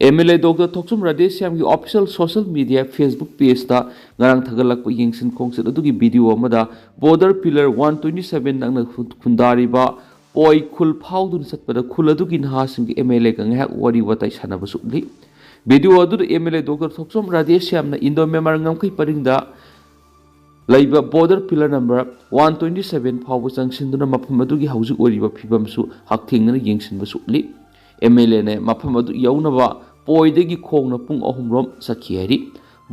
M L A doctor Thokchom ꯔꯥꯙꯦꯁ꯭ꯌꯥꯝꯒꯤ ꯑꯣꯐꯤꯁꯤꯌꯦꯜ ꯁꯣꯁꯤꯌꯦꯜ ꯃꯤꯗꯤꯌꯥ ꯐꯦꯁꯕꯨꯛ ꯄꯦꯖꯇ ꯉꯔꯥꯡ ꯊꯥꯒꯠꯂꯛꯄ ꯌꯦꯡꯁꯤꯟ ꯈꯣꯡꯆꯠ ꯑꯗꯨꯒꯤ ꯚꯤꯗꯤꯑꯣ ꯑꯃꯗ border pillar one twenty seven ꯅꯛꯅ ꯈꯨꯟꯗꯥꯔꯤꯕ ꯄꯣꯏ ꯈꯨꯜ ꯐꯥꯎꯗꯨꯅ ꯆꯠꯄꯗ ꯈꯨꯜ ꯑꯗꯨꯒꯤ ꯅꯍꯥꯁꯤꯡꯒ ꯑꯦꯝ ꯑꯦꯜ ꯑꯦꯒ ꯉꯥꯏꯍꯥꯛ ꯋꯥꯔꯤ ꯋꯥꯇꯥꯏ ꯁꯥꯟꯅꯕꯁꯨ ꯎꯠꯂꯤ꯫ ꯚꯤꯗꯤꯑꯣ ꯑꯗꯨꯗ M L A doctor Thokchom ꯔꯥꯙꯦꯁ꯭ꯌꯥꯝꯅ ꯏꯟꯗꯣ ꯃ꯭ꯌꯥꯟꯃꯥꯔ ꯉꯝꯈꯩ ꯄꯔꯤꯡꯗ ꯂꯩꯕ border pillar number one twenty seven ꯐꯥꯎꯕ ꯆꯪꯁꯤꯟꯗꯨꯅ ꯃꯐꯝ ꯑꯗꯨꯒꯤ ꯍꯧꯖꯤꯛ ꯑꯣꯏꯔꯤꯕ ꯐꯤꯕꯝꯁꯨ ꯍꯛꯊꯦꯡꯅꯅ ꯌꯦꯡꯁꯤꯟꯕꯁꯨ ꯎꯠꯂꯤ꯫ ꯑꯦꯝ ꯑꯦꯜ ꯑꯦꯅ ꯃꯐꯝ ꯑꯗꯨ ꯌꯧꯅꯕ ꯄꯣꯏꯗꯒꯤ ꯈꯣꯡꯅ ꯄꯨꯡ ꯑꯍꯨꯝ ꯔꯣꯝ ꯆꯠꯈꯤ ꯍꯥꯏꯔꯤ꯫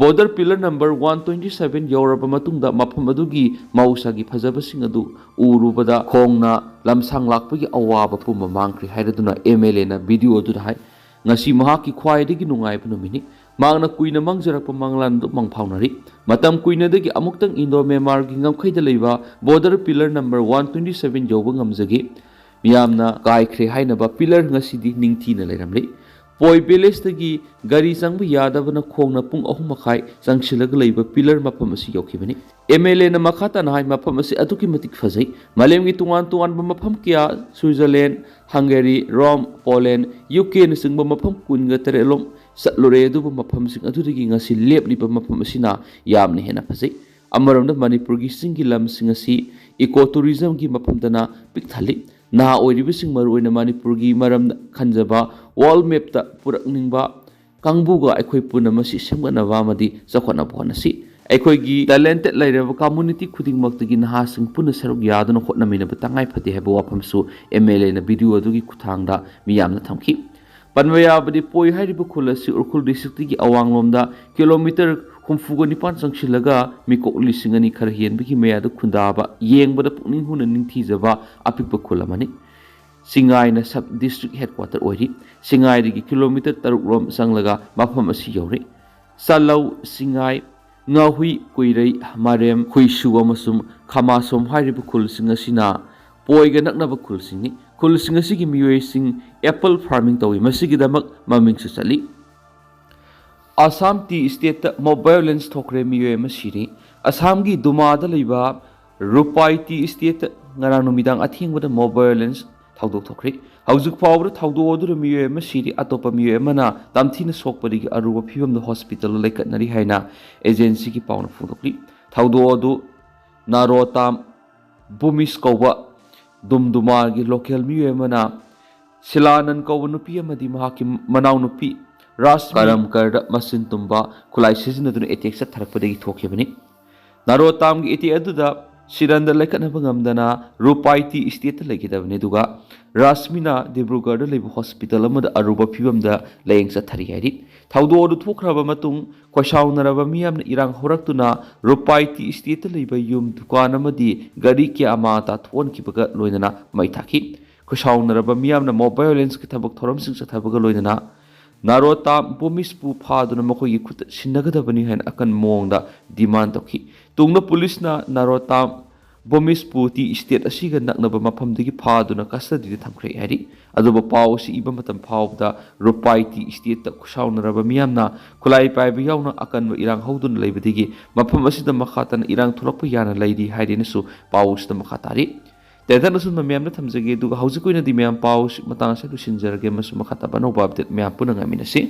Border pillar number one twenty seven ꯌꯧꯔꯕ ꯃꯇꯨꯡꯗ ꯃꯐꯝ ꯑꯗꯨꯒꯤ ꯃꯍꯧꯁꯥꯒꯤ ꯐꯖꯕꯁꯤꯡ ꯑꯗꯨ ꯎꯔꯨꯕꯗ ꯈꯣꯡꯅ ꯂꯝꯁꯥꯡ ꯂꯥꯛꯄꯒꯤ ꯑꯋꯥꯕ ꯄꯨꯝꯕ ꯃꯥꯡꯈ꯭ꯔꯦ ꯍꯥꯏꯔꯗꯨꯅ ꯑꯦꯝ ꯑꯦꯜ ꯑꯦꯅ ꯚꯤꯗꯤꯑꯣ ꯑꯗꯨꯗ ꯍꯥꯏ꯫ ꯉꯁꯤ ꯃꯍꯥꯛꯀꯤ ꯈ꯭ꯋꯥꯏꯗꯒꯤ ꯅꯨꯡꯉꯥꯏꯕ ꯅꯨꯃꯤꯠꯅꯤ꯫ ꯃꯍꯥꯛꯅ ꯀꯨꯏꯅ ꯃꯪꯖꯔꯛꯄ ꯃꯪꯂꯥꯟ ꯑꯗꯨ ꯃꯪ ꯐꯥꯎꯅꯔꯤ꯫ ꯃꯇꯝ ꯀꯨꯏꯅꯗꯒꯤ ꯑꯃꯨꯛꯇꯪ ꯏꯟꯗꯣ ꯃ꯭ꯌꯥꯟꯃꯥꯔꯒꯤ ꯉꯝꯈꯩꯗ ꯂꯩꯕ border pillar number one twenty seven ꯌꯧꯕ ꯉꯝꯖꯒꯦ꯫ ꯃꯤꯌꯥꯝꯅ ꯀꯥꯏꯈ꯭ꯔꯦ ꯍꯥꯏꯅꯕ ꯄꯤꯂꯔ ꯉꯁꯤꯗꯤ ꯅꯤꯡꯊꯤꯅ ꯂꯩꯔꯝꯂꯤ꯫ ꯄꯣꯏ ꯚꯤꯂꯦꯖꯇꯒꯤ ꯒꯥꯔꯤ ꯆꯪꯕ ꯌꯥꯗꯕꯅ ꯈꯣꯡꯅ ꯄꯨꯡ ꯑꯍꯨꯝ ꯃꯈꯥꯏ ꯆꯪꯁꯤꯜꯂꯒ ꯂꯩꯕ ꯄꯤꯂꯔ ꯃꯐꯝ ꯑꯁꯤ ꯌꯧꯈꯤꯕꯅꯤ꯫ ꯑꯦꯝ ꯑꯦꯜ ꯑꯦꯅ ꯃꯈꯥ ꯇꯥꯅ ꯍꯥꯏ, ꯃꯐꯝ ꯑꯁꯤ ꯑꯗꯨꯛꯀꯤ ꯃꯇꯤꯛ ꯐꯖꯩ꯫ ꯃꯥꯂꯦꯝꯒꯤ ꯇꯣꯉꯥꯟ ꯇꯣꯉꯥꯟꯕ ꯃꯐꯝ ꯀꯌꯥ, ꯁ꯭ꯋꯤꯖꯔꯂꯦꯟ, ꯍꯪꯒꯦꯔꯤ, ꯔꯣꯝ, ꯄꯣꯂꯦꯟ, ꯌꯨ ꯀꯦꯅꯆꯤꯡꯕ ꯃꯐꯝ ꯀꯨꯟꯒ ꯇꯔꯦꯠꯂꯣꯝ ꯆꯠꯂꯨꯔꯦ, ꯑꯗꯨꯕꯨ ꯃꯐꯝꯁꯤꯡ ꯑꯗꯨꯗꯒꯤ ꯉꯁꯤ ꯂꯦꯞꯂꯤꯕ ꯃꯐꯝ ꯑꯁꯤꯅ ꯌꯥꯝꯅ ꯍꯦꯟꯅ ꯐꯖꯩ꯫ ꯑꯃꯔꯣꯝꯗ ꯃꯅꯤꯄꯨꯔꯒꯤ ꯆꯤꯡꯒꯤ ꯂꯝꯁꯤꯡ ꯑꯁꯤ ꯏꯀꯣ ꯇꯨꯔꯤꯖꯝꯒꯤ ꯃꯐꯝꯗꯅ ꯄꯤꯛ ꯊꯜꯂꯤ꯫ ꯅꯍꯥ ꯑꯣꯏꯔꯤꯕꯁꯤꯡ, ꯃꯔꯨꯑꯣꯏꯅ ꯃꯅꯤꯄꯨꯔꯒꯤ ꯃꯔꯝꯗ ꯈꯟꯖꯕ, ꯋꯥꯔꯜ ꯃꯦꯞꯇ ꯄꯨꯔꯛꯅꯤꯡꯕ ꯀꯥꯡꯕꯨꯒ ꯑꯩꯈꯣꯏ ꯄꯨꯟꯅ ꯃꯁꯤ ꯁꯦꯝꯒꯠꯅꯕ ꯑꯃꯗꯤ ꯆꯥꯎꯈꯠꯅꯕ ꯍꯣꯠꯅꯁꯤ꯫ ꯑꯩꯈꯣꯏꯒꯤ ꯇꯦꯂꯦꯟꯇꯦꯠ ꯂꯩꯔꯕ ꯀꯝꯃ꯭ꯌꯨꯅꯤꯇꯤ ꯈꯨꯗꯤꯡꯃꯛꯇꯒꯤ ꯅꯍꯥꯁꯤꯡ ꯄꯨꯟꯅ ꯁꯔꯨꯛ ꯌꯥꯗꯨꯅ ꯍꯣꯠꯅꯃꯤꯟꯅꯕ ꯇꯉꯥꯏ ꯐꯗꯦ ꯍꯥꯏꯕ ꯋꯥꯐꯝꯁꯨ ꯑꯦꯝ ꯑꯦꯜ ꯑꯦꯅ ꯚꯤꯗꯤꯑꯣ ꯑꯗꯨꯒꯤ ꯈꯨꯠꯊꯥꯡꯗ ꯃꯤꯌꯥꯝꯅ ꯊꯝꯈꯤ꯫ ꯄꯟꯕ ꯌꯥꯕꯗꯤ, ꯄꯣꯏ ꯍꯥꯏꯔꯤꯕ ꯈꯨꯜ ꯑꯁꯤ ꯎꯈ꯭ꯔꯨꯜ ꯗꯤꯁꯇ꯭ꯔꯤꯛꯇꯒꯤ ꯑꯋꯥꯡꯂꯣꯝꯗ ꯀꯤꯂꯣꯃꯤꯇꯔ ꯍꯨꯝꯐꯨꯒ ꯅꯤꯄꯥꯟ ꯆꯪꯁꯤꯜꯂꯒ ꯃꯤꯀꯣꯛ ꯂꯤꯁꯤꯡ ꯑꯅꯤ ꯈꯔ ꯍꯦꯟꯕꯒꯤ ꯃꯌꯥꯗ ꯈꯨꯟꯗꯥꯕ, ꯌꯦꯡꯕꯗ ꯄꯨꯛꯅꯤꯡ ꯍꯨꯅ ꯅꯤꯡꯊꯤꯖꯕ ꯑꯄꯤꯛꯄ ꯈꯨꯜ ꯑꯃꯅꯤ꯫ ꯁꯤꯡꯉꯥꯏꯅ ꯁꯕ ꯗꯤꯁꯇ꯭ꯔꯤꯛ ꯍꯦꯗꯀ꯭ꯋꯥꯇꯔ ꯑꯣꯏꯔꯤ꯫ ꯁꯤꯡꯉꯥꯏꯗꯒꯤ ꯀꯤꯂꯣꯃꯤꯇꯔ ꯇꯔꯨꯛ ꯔꯣꯝ ꯆꯪꯂꯒ ꯃꯐꯝ ꯑꯁꯤ ꯌꯧꯔꯤ꯫ ꯆꯥꯂꯧ, ꯁꯤꯡꯉꯥꯏ, ꯉꯥꯍꯨꯏ, ꯀꯨꯏꯔꯩ, ꯃꯥꯔꯦꯝ, ꯈꯨꯏꯁꯨ ꯑꯃꯁꯨꯡ ꯈꯃꯥꯁꯣꯝ ꯍꯥꯏꯔꯤꯕ ꯈꯨꯜꯁꯤꯡ ꯑꯁꯤꯅ ꯄꯣꯏꯒ ꯅꯛꯅꯕ ꯈꯨꯜꯁꯤꯡꯅꯤ꯫ ꯈꯨꯜꯁꯤꯡ ꯑꯁꯤꯒꯤ ꯃꯤꯑꯣꯏꯁꯤꯡ ꯑꯦꯄꯜ ꯐꯥꯔꯃꯤꯡ ꯇꯧꯏ꯫ ꯃꯁꯤꯒꯤꯗꯃꯛ ꯃꯃꯤꯡꯁꯨ ꯆꯠꯂꯤ꯫ ꯑꯁꯥꯝ ꯇꯤ ꯏꯁꯇꯦꯠꯇ ꯃꯣꯕ ꯚꯥꯏꯑꯣꯂꯦꯟꯁ ꯊꯣꯛꯈ꯭ꯔꯦ, ꯃꯤꯑꯣꯏ ꯑꯃ ꯁꯤꯔꯤ꯫ ꯑꯁꯥꯝꯒꯤ ꯗꯨꯃꯥꯗ ꯂꯩꯕ ꯔꯨꯄꯥꯏ ꯇꯤ ꯏꯁꯇꯦꯠꯇ ꯉꯔꯥꯡ ꯅꯨꯃꯤꯗꯥꯡ ꯑꯊꯦꯡꯕꯗ ꯃꯣꯕ ꯚꯥꯏꯑꯣꯂꯦꯟꯁ ꯊꯧꯗꯣꯛ ꯊꯣꯛꯈ꯭ꯔꯦ꯫ ꯍꯧꯖꯤꯛ ꯐꯥꯎꯕꯗ ꯊꯧꯗꯣꯛ ꯑꯗꯨꯗ ꯃꯤꯑꯣꯏ ꯑꯃ ꯁꯤꯔꯤ, ꯑꯇꯣꯞꯄ ꯃꯤꯑꯣꯏ ꯑꯃꯅ ꯇꯝꯊꯤꯅ ꯁꯣꯛꯄꯗꯒꯤ ꯑꯔꯨꯕ ꯐꯤꯕꯝꯗ ꯍꯣꯁꯄꯤꯇꯥꯜꯗ ꯂꯩꯈꯠꯅꯔꯤ ꯍꯥꯏꯅ ꯑꯦꯖꯦꯟꯁꯤꯒꯤ ꯄꯥꯎꯅ ꯐꯣꯡꯗꯣꯛꯂꯤ꯫ ꯊꯧꯗꯣꯛ ꯑꯗꯨ ꯅꯥꯔꯣꯇꯥꯝ ꯕꯨꯃꯤꯁ ꯀꯧꯕ ꯗꯨꯝꯗꯨꯃꯥꯒꯤ ꯂꯣꯀꯦꯜ ꯃꯤꯑꯣꯏ ꯑꯃꯅ ꯁꯤꯂꯥꯅꯟ ꯀꯧꯕ ꯅꯨꯄꯤ ꯑꯃꯗꯤ ꯃꯍꯥꯛꯀꯤ ꯃꯅꯥꯎꯅꯨꯄꯤ ꯔꯥꯖ ꯀꯔꯝꯀꯔꯗ ꯃꯆꯤꯟ ꯇꯨꯝꯕ ꯈꯨꯠꯂꯥꯏ ꯁꯤꯖꯤꯟꯅꯗꯨꯅ ꯑꯦꯇꯦꯛ ꯆꯠꯊꯔꯛꯄꯗꯒꯤ ꯊꯣꯛꯈꯤꯕꯅꯤ꯫ ꯅꯥꯔꯣꯇꯥꯝꯒꯤ ꯑꯦꯇꯦꯛ ꯑꯗꯨꯗ ꯁꯤꯔꯟꯗ ꯂꯩꯈꯠꯅꯕ ꯉꯝꯗꯅ ꯔꯨꯄꯥꯏꯇꯤ ꯏꯁꯇꯦꯠꯇ ꯂꯩꯈꯤꯗꯕꯅꯤ, ꯑꯗꯨꯒ ꯔꯥꯁꯃꯤꯅ ꯗꯤꯕ꯭ꯔꯨꯒꯔꯗ ꯂꯩꯕ ꯍꯣꯁꯄꯤꯇꯥꯜ ꯑꯃꯗ ꯑꯔꯨꯕ ꯐꯤꯕꯝꯗ ꯂꯥꯌꯦꯡ ꯆꯠꯊꯔꯤ ꯍꯥꯏꯔꯤ꯫ ꯊꯧꯗꯣꯛ ꯑꯗꯨ ꯊꯣꯛꯈ꯭ꯔꯕ ꯃꯇꯨꯡ ꯈꯣꯏꯁꯥꯎꯅꯔꯕ ꯃꯤꯌꯥꯝꯅ ꯏꯔꯥꯡ ꯍꯧꯔꯛꯇꯨꯅ ꯔꯨꯄꯥꯏꯇꯤ ꯏꯁꯇꯦꯠꯇ ꯂꯩꯕ ꯌꯨꯝ, ꯗꯨꯀꯥꯟ ꯑꯃꯗꯤ ꯒꯥꯔꯤ ꯀꯌꯥ ꯑꯃ ꯊꯣꯛꯍꯟꯈꯤꯕꯒ ꯂꯣꯏꯅꯅ ꯃꯩ ꯊꯥꯈꯤ꯫ ꯈꯣꯏꯁꯥꯎꯅꯔꯕ ꯃꯤꯌꯥꯝꯅ ꯃꯣꯕ ꯚꯥꯏꯑꯣꯂꯦꯟꯁꯀꯤ ꯊꯕꯛ ꯊꯧꯔꯝꯁꯤꯡ ꯆꯠꯊꯕꯒ ꯂꯣꯏꯅꯅ ꯅꯥꯔꯣꯇꯥꯝ ꯕꯣꯃꯤꯁꯄꯨ ꯐꯥꯗꯨꯅ ꯃꯈꯣꯏꯒꯤ ꯈꯨꯠꯇ ꯁꯤꯟꯅꯒꯗꯕꯅꯤ ꯍꯥꯏꯅ ꯑꯀꯟꯕ ꯃꯑꯣꯡꯗ ꯗꯤꯃꯥꯟ ꯇꯧꯈꯤ꯫ ꯇꯨꯡꯗ ꯄꯨꯂꯤꯁꯅ ꯅꯥꯔꯣꯇꯥꯝ ꯕꯣꯃꯤꯁꯄꯨ ꯇꯤ ꯏꯁꯇꯦꯠ ꯑꯁꯤꯒ ꯅꯛꯅꯕ ꯃꯐꯝꯗꯒꯤ ꯐꯥꯗꯨꯅ ꯀꯁꯇꯗꯤꯗ ꯊꯝꯈ꯭ꯔꯦ ꯍꯥꯏꯔꯤ꯫ ꯑꯗꯨꯕꯨ ꯄꯥꯎ ꯑꯁꯤ ꯏꯕ ꯃꯇꯝ ꯐꯥꯎꯕꯗ ꯔꯨꯄꯥꯏꯇꯤ ꯏꯁꯇꯦꯠꯇ ꯈꯨꯠꯁꯥꯎꯅꯔꯕ ꯃꯤꯌꯥꯝꯅ ꯈꯨꯠꯂꯥꯏ ꯄꯥꯏꯕ ꯌꯥꯎꯅ ꯑꯀꯟꯕ ꯏꯔꯥꯡ ꯍꯧꯗꯨꯅ ꯂꯩꯕꯗꯒꯤ ꯃꯐꯝ ꯑꯁꯤꯗ ꯃꯈꯥ ꯇꯥꯅ ꯏꯔꯥꯡ ꯊꯣꯛꯂꯛꯄ ꯌꯥꯅ ꯂꯩꯔꯤ ꯍꯥꯏꯔꯦꯅꯁꯨ ꯄꯥꯎ ꯑꯁꯤꯗ ꯃꯈꯥ ꯇꯥꯔꯤ꯫ ꯇꯦꯟꯊꯪ ꯑꯁꯨꯝꯅ ꯃꯌꯥꯝꯗ ꯊꯝꯖꯒꯦ, ꯑꯗꯨꯒ ꯍꯧꯖꯤꯛꯀꯤ ꯑꯣꯏꯅꯗꯤ ꯃꯌꯥꯝ ꯄꯥꯎ ꯑꯁꯤ ꯃꯇꯥꯡ ꯑꯁꯤꯗ ꯂꯣꯏꯁꯤꯟꯖꯔꯒꯦ, ꯑꯃꯁꯨꯡ ꯃꯈꯥ ꯇꯥꯕ ꯑꯅꯧꯕ ꯑꯞꯗꯦꯠ ꯃꯌꯥꯝ ꯄꯨꯟꯅ ꯉꯥꯏꯃꯤꯟꯅꯁꯤ꯫